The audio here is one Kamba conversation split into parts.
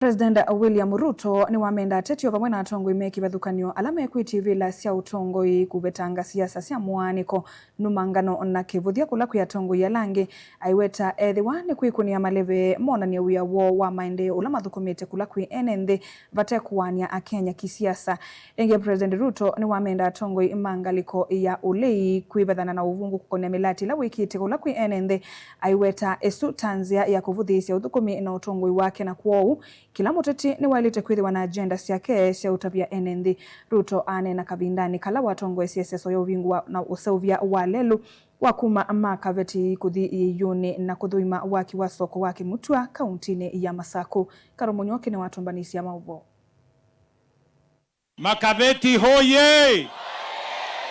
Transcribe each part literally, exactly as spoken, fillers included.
President William Ruto nĩwamenda ateti o vamwe na atongoi me kĩvathũkany'o ala mekwĩtye ivĩla sya ũtongoi kũvetanga siasa sya mũaanĩko, numangano na kĩvũthya kũla kwĩ atongoi ala angĩ, aiweta ethĩwa nĩ kwĩkũnĩa maleve monany'e wĩa woo wa maendeeo ũla mathũkũmĩte kũla kwĩ ene nthĩ vate kũaany'a Akenya kisiasa. Ĩngĩ, President Ruto nĩwamenda atongoi ma ngalĩko ya ũlei kwĩvathana na ũvũngũ kũkonĩa mĩlatĩ ĩla wĩkĩte kũla kwĩ ene nthĩ, aiweta ĩsu ta nzĩa ya kũvũthĩĩsya ũthũkũmi na ũtongoi wake, na kwoou kĩla mũteti nĩwaĩlĩte kwĩthĩwa na agenda syake sya ũtavya ene nthĩ. Ruto aneena kavindanĩ kala watongoesye ĩseso ya ũvingũa na ũseũvya wa lelũ wa kuma Makaveti kũthi Ĩeyũnĩ na kũthũima waki wa soko wa Kĩmutwa kauntinĩ ya Masakũ. Karo Mũnyoki nĩwatũmbanĩsya maũvoo. Makaveti hoye!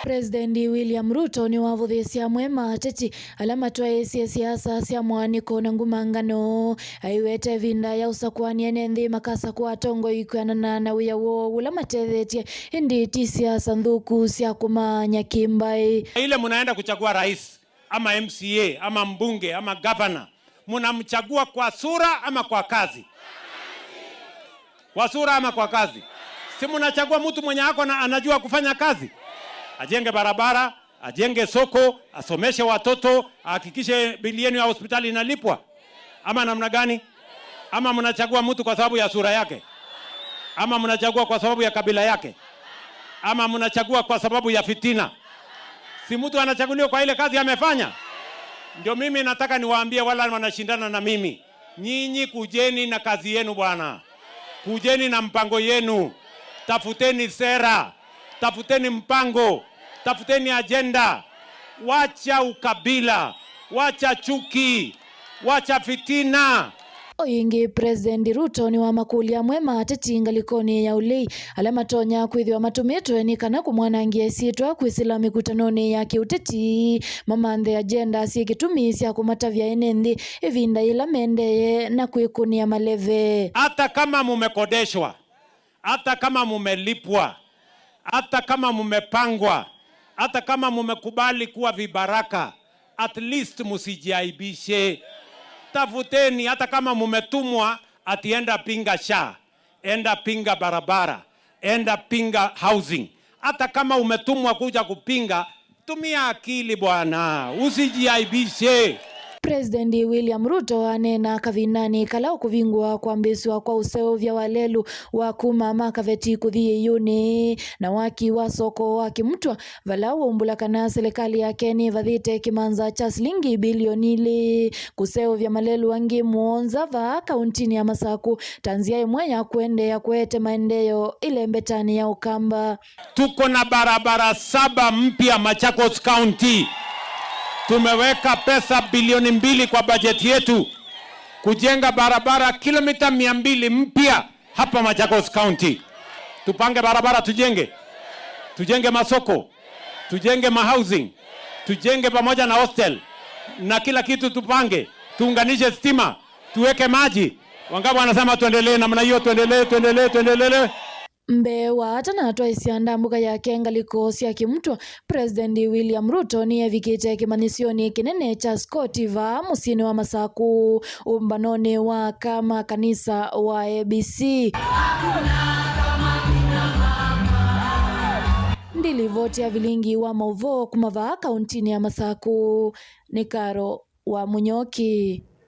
President William Ruto nĩwavũthĩĩsye amwe ma ateti ala matwaĩĩsye siasa sya mũaanĩko na ngumangano. Aiweta ĩvinda ya ũsakũani ene nthĩ makasakũa atongoi kwĩanana na wĩa woo ũla matethetye, ĩndĩ ti siasa nthũku sya kũmaany'a kĩmbaĩ. Ile mnaenda kuchagua rais, ama M C A, ama mbunge, ama gavana, mnamchagua kwa sura ama kwa kazi? Kwa sura ama kwa kazi? Si mnachagua mtu mwenye ako na, anajua kufanya kazi? Ajenge barabara, ajenge soko, asomeshe watoto, ahakikishe bili yenu ya hospitali inalipwa? Ama namna gani? Ama mnachagua mtu kwa sababu ya sura yake? Ama mnachagua kwa sababu ya kabila yake? Ama mnachagua kwa sababu ya fitina? Si mtu anachaguliwa kwa ile kazi amefanya? Ndio mimi nataka niwaambie wale wanashindana na mimi, nyinyi kujeni na kazi yenu bwana, kujeni na mpango yenu, tafuteni sera, tafuteni mpango, tafuteni agenda. Wacha ukabila, wacha chuki, wacha fitina. O ĩngĩ, President Ruto nĩwamakũlya amwe ma ateti ngalĩkonĩ ya ũlei ala matonya kwĩthĩwa matũmĩtwe nĩ kana kũmwanangĩa ĩsyĩtwa kwĩsĩla mĩkutanonĩ ya kĩũteti, mamanthe agenda syĩ kĩtumi sya kũmatavya ene nthĩ ĩvinda yĩla mendee na kwĩkũnĩa maleve. Hata kama mumekodeshwa, hata kama mumelipwa, hata kama mumepangwa, hata kama mumekubali kuwa vibaraka, at least musijiaibishe. Tafuteni, hata kama mumetumwa ati enda pinga sha, enda pinga barabara, enda pinga housing. Hata kama umetumwa kuja kupinga, tumia akili bwana, usijiaibishe. President William Ruto aneena kavindanĩ kala ũkũvingũa kwambĩĩsw'a kwa ũseũvya wa lelũ wa kuma Makaveti kũthi Ĩeyũnĩ na waki wa soko wa Kĩmutwa, vala waumbũla kana silikalĩ yake nĩvathĩte kĩmanza kya silingi bilioni ilĩ kũseũvya malelũ angĩ mũonza vaa kauntinĩ ya Masakũ ta nzĩa ĩmwe ya kũendeea kũete maendeeo ĩlembetanĩ ya Ũkamba. Tuko na barabara saba mpya Machakos County. Tumeweka pesa bilioni mbili kwa bajeti yetu kujenga barabara kilomita mia mbili mpya hapa Machakos County. Tupange barabara tujenge. Tujenge masoko. Tujenge mahousing. Tujenge pamoja na hostel. Na kila kitu tupange. Tuunganishe stima. Tuweke maji. Wangapi wanasema tuendelee namna hiyo, tuendelee, tuendelee, tuendelee? Mbee wa atanatwaĩsya ndambũka yake ngalĩko sya Kĩmutwa, President William Ruto nĩevikĩte kĩmanyĩsyonĩ kĩnene kya Scott vaa mũsyĩnĩ wa Masakũ, ũmbanonĩ wa aka ma kanisa wa A B C. Ndi livoti ya vilingi wa maũvoo kuma vaa kauntinĩ ya Masakũ, nĩ Karo wa Mũnyoki.